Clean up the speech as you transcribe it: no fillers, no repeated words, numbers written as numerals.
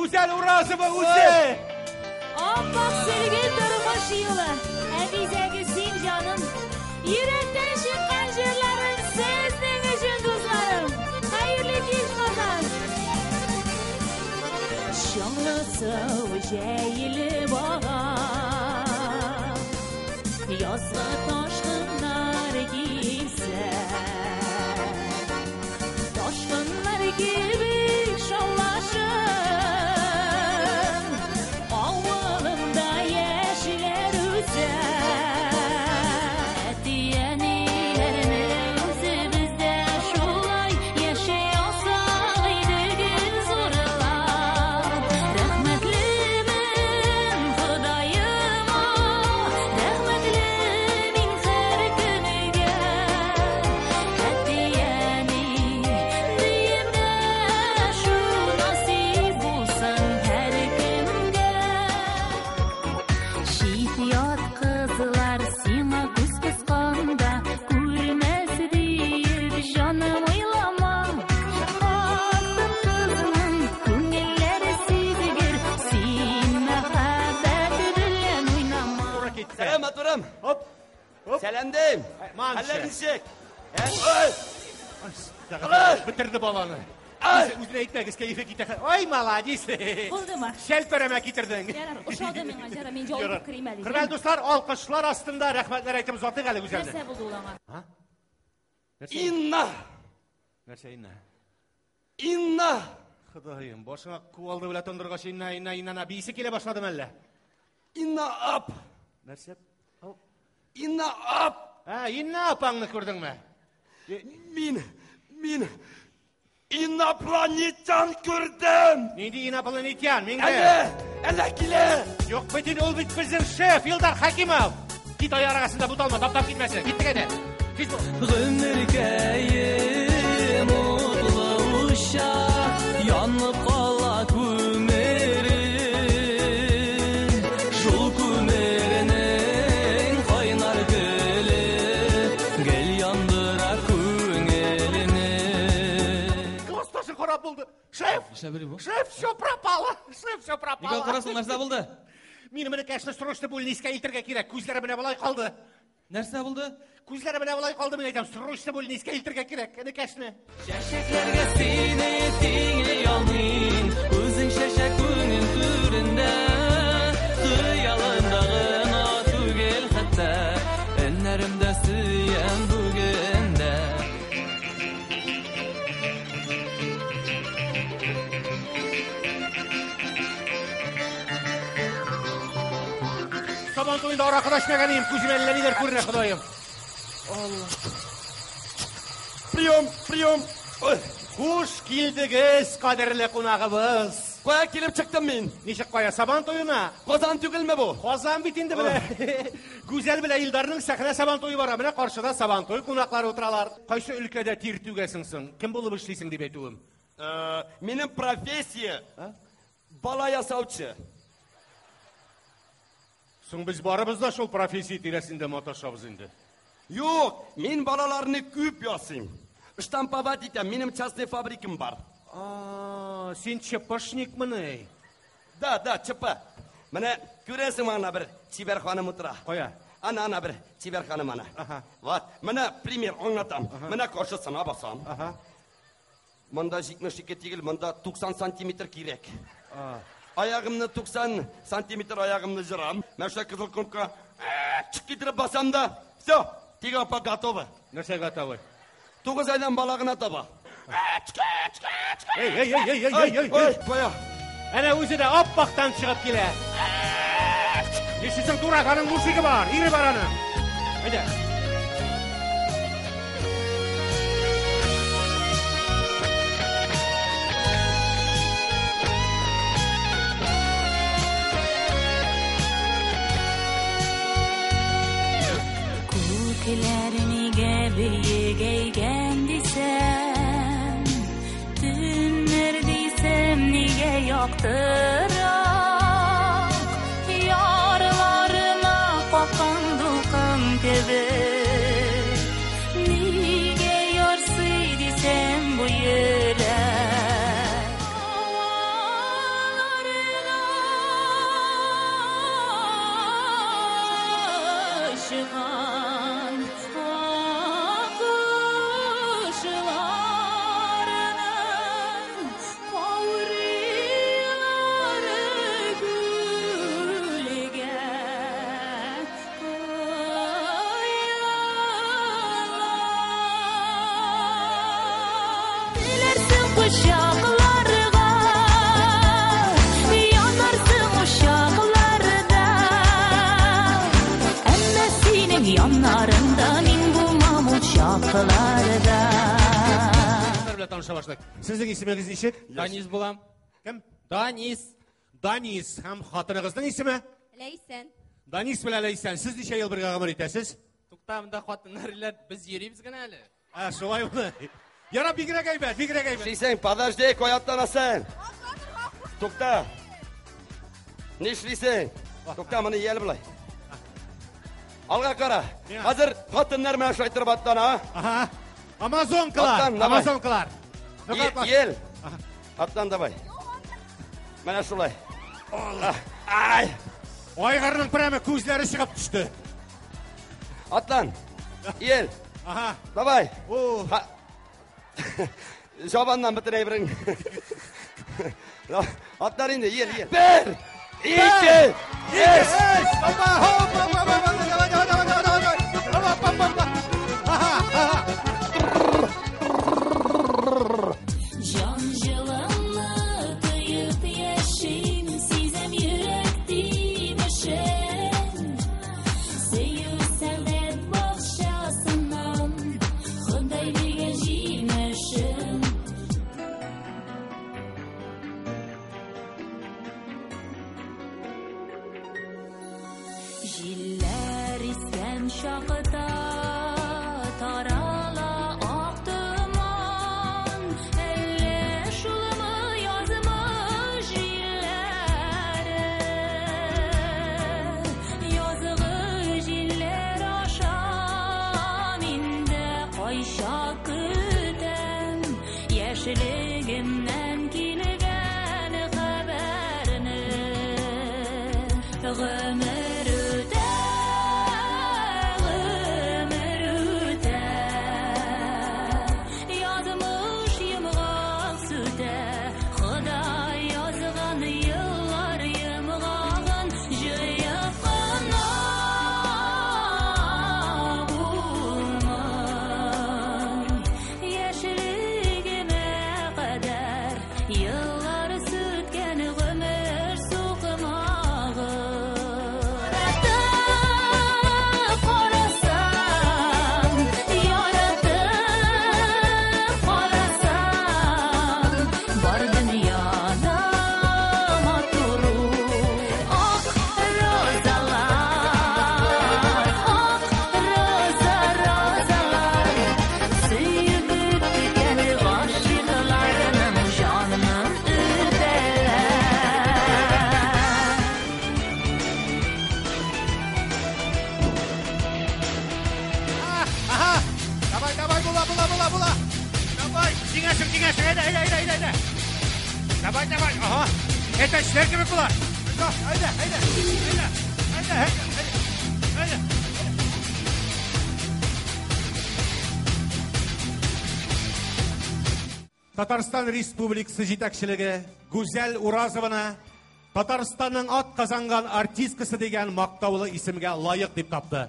Гүзәл Уразова үзе! Аппак сөлге тормыш юлы, ә бизәге син, җаным. Йөрәктән чыккан җырларым сезнең өчен, дусларым. Хәерле кич, Казан! Чаңлы су җәелеп ага, Язгы ташкыннар килсә, Ташкыннар кебек шаулашып, Авылымда яшьләр үсә. Әти-әниләрне үзебез дә шулай яши алсак идек зурлап. Рәхмәтлемен Ходаема, рәхмәтле мин һәр көнегә. Әти-әни дием дә шул насыйп булсын һәркемгә. Чит-ят кызлар сиңа күз кысканда, күрмәс диеп җаным уйлама. Хатын-кызның күңелләре сизгер, син мәхәббәт белән уйнама. Китте. Сәлам, матурым. Оп. Оп. Сәлам дим. Манчы. Хәлләр ничек? Ә? Ой! Бетерде баланы. Ай! Үзенә әйтмәгез, кәефе китә. Ай, молодец. Булдымы? Шәлперәмә китердең. Ярар, ошады миңа, ярар, мин җавап керим әле. Хөрмәтле дуслар, алкышлар астында рәхмәтләр әйтеп озатыйк әле Гүзәлне. Нәрсә булды ул аңа? Инна! Нәрсә инна? Инна! Ходаем, башыңа кувалды белән тондыргач инна, инна, инна, биисе килә башлады мәллә? Инна ап! Нәрсә? Инна ап! Ә, инна апаңны күрдеңме? Мин инопланетян күрдем! Нинди инопланетян? Миндә. Әле! Әле килә! Юк бит инде, ул бит безнең шеф Илдар Хакимов. Кит аяк арасында буталма, таптап китмәсен. Киттек әйдә. Тиз бул. Гомеркәем утлы учак, янып кала күмере. Шул күмернең кайнар көле гел яндыра күңелне. Классташың харап булды. Шеф! Нишләп бу? Шеф, все пропало. Шеф, все пропало. Нигә карасың, нәрсә булды? Минем энекәшне срочно больницага илтергә кирәк. Күзләре менә болай калды. Нәрсә булды? Күзләре менә болай калды, мин әйтәм, срочно больницага илтергә кирәк, энекәшне. Чәчәкләргә сине тиңли алмыйм, үзең чәчәк күңел түрендә, хыялымда гына түгел хәтта, өннәремдә сөям бүген дә. Сабан туенда аракы да эчмәгән идем, күземә әллә ниләр күренә, Ходаем. Алла. Прием, прием! Ой, Хуш килдегез, кадерле кунагыбыз. кая килеп чыктым мин? Ничек кая, Сабан туена? Казан түгелме бу? Казан бит инде менә. Гүзәл белән Илдарның сәхнә Сабан туе бара. Менә каршыда Сабан туй кунаклары утыралар. Кайсы өлкәдә тир түгәсең соң? Кем булып эшлисең дип әйтүем? Минем профессия бала ясаучы. Соң без барыбыз да шул профессия тирәсендә маташабыз инде. Юк, мин балаларны күп ясыйм. Штамповать итәм, минем частный фабрикам бар. А, син ЧПшникмыни? Да, да, ЧП. Менә күрәсең, ана бер чибәр ханым утыра. Кая? Ана, ана бер чибәр ханым ана. Аһа. Вот, менә пример аңлатам. Менә каршысына басам. Аһа. Монда 72 түгел, монда 90 сантиметр кирәк. Аягымны 90 сантиметр аягымны җырам. Менә шул кызыл кнопка чик китереп басам да, все, теге апа готова. Нәрсә готовы? 9 айдан бала гына таба. Эй, эй, эй, эй, эй, эй, эй. Ой, кая? Әнә үзе дә аппактан чыгып килә. Нишлисең, дурак, аның мужигы бар, ире бар аның. Әйдә. Күкләр нигә биегәйгән дисәм, төннәр дисәм нигә яктырак, ярларына каккан дулкын кебек, нигә ярсый дисәм бу йөрәк. Очкан аккошларның каурыйлары күлгә коела. Теләрсең кочакларга, янарсың учакларда. Әмма синең яннарыңда мин булмам ул чакларда. Белән таныша башладык. Сезнең исемегез ничек? Данис булам. Кем? Данис. Данис һәм хатыныгызның исеме? Ләйсән. Данис белән Ләйсән, сез ничә ел бергә гомер итәсез? Тукта, монда хатыннар илә без йөрибез генә әле. А, шулаймы? Ярар, бигрәк әйбәт, бигрәк әйбәт. Нишлисең? Подожди, кая атланасың? Тукта. Нишлисең? Тукта, моны ел болай. Алга кара. Миңа. Хәзер хатыннар менә шулай торып атлана. Ага. Амазонкалар, Атлан, давай. амазонкалар. Ну-ка, атлан. Ел. Атлан давай. Менә шулай. Ай! Айгырның прямо күзләре чыгып төште. Атлан. Ел. Ага. Давай. О. Ха. Жабаннан бөтен әйберең. Атлар инде, ел, ел. Бер, ике, өч. Өч, опа, хоп, опа, опа, опа, давай, давай, давай, давай, давай, давай. Опа, опа, опа. Ага, ага. Җан җылымны тоеп яшим, сизәм йөрәк тибешен. Сөю сәгадәт бакчасыннан, Ходай биргән җимешем. Җилләр искән чакта тарала ак томан. Әллә шулмы язмыш җилләре? Язгы җилләр аша мин дә кайчак көтәм яшьлегемнән килгән хәбәрне. Гомер үтә, гомер үтә, язмыш йомгак сүтә, Ходай язган еллар йомгагын җыеп кына булмый. Яшьлегемә кадәр еллар сүткән гомер сукмагы. Яратып карасаң, яратып карасаң, бар дөньяда матур ак розалар, ак роза, розалар, сөеп үткән гашыйкларның җанын өтәләр. Ага. Давай, давай, була, була, була, була. Давай, җиңәсең, җиңәсең. Әйдә, әйдә, әйдә, әйдә, әйдә. Давай, давай. Ага. Әтәчләр кебек була. Әйдә, әйдә, әйдә. Әйдә, әйдә, әйдә. Әйдә. Татарстан Республикасы җитәкчелеге Гүзәл Уразованы Татарстанның атказанган артисткасы дигән мактаулы исемгә лаек дип тапты.